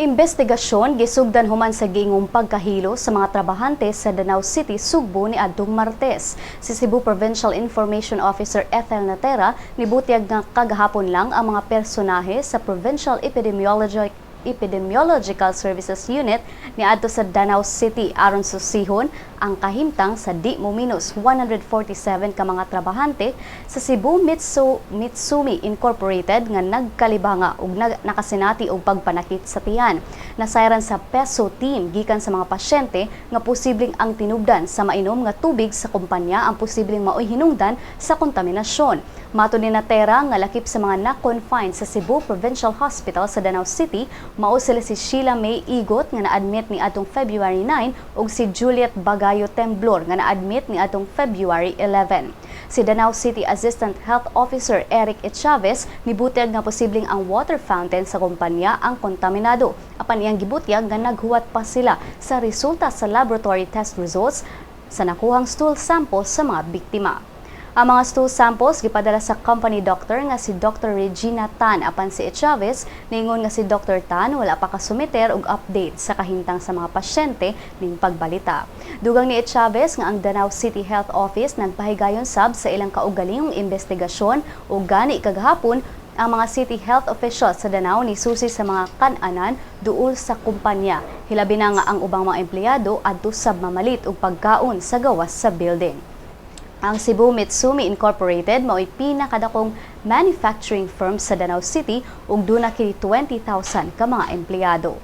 Investigasyon gisugdan human sa giingong pagkahilo sa mga trabahante sa Danao City, Sugbo ni adtong Martes. Si Cebu Provincial Information Officer Ethel Natera nibutyag nga kagahapon lang ang mga personahe sa Provincial Epidemiological Services Unit niadto sa Danao City aron susihon ang kahimtang sa di mo minus 147 ka mga trabahante sa Cebu Mitsumi Incorporated nga nagkalibanga ug nakasinati og pagpanakit sa tiyan. Nasayran sa PESO team gikan sa mga pasyente nga posibleng ang tinubdan sa mainom nga tubig sa kumpanya ang posibleng maoy hinungdan sa kontaminasyon. Mato ni Natera nga lakip sa mga na-confine sa Cebu Provincial Hospital sa Danao City, mao sila si Sheila May Igot nga na-admit ni atong February 9 ug si Juliet Bagayo Temblor nga na-admit ni atong February 11. Si Danao City Assistant Health Officer Eric Echavez nibutyag nga posibleng ang water fountain sa kumpanya ang kontaminado. Apan iyang gibutyag nga naghuwat pa sila sa resulta sa laboratory test results sa nakuhang stool sample sa mga biktima. Ang mga stool samples gipadala sa company doctor nga si Dr. Regina Tan, apan si Echavez niingon nga si Dr. Tan wala pa kasumiter og update sa kahimtang sa mga pasyente ning pagbalita. Dugang ni Echavez nga ang Danao City Health Office nagpahigayon sab sa ilang kaugalingong investigasyon ug gani kagahapon ang mga city health officials sa Danao ni susi sa mga kananan duol sa kumpanya. Hilabi na nga ang ubang mga empleyado adto sab mamalit og pagkaon sa gawas sa building. Ang Cebu Mitsumi Incorporated mao'y pinakadakong manufacturing firm sa Danao City ug duna kini 20,000 ka mga empleyado.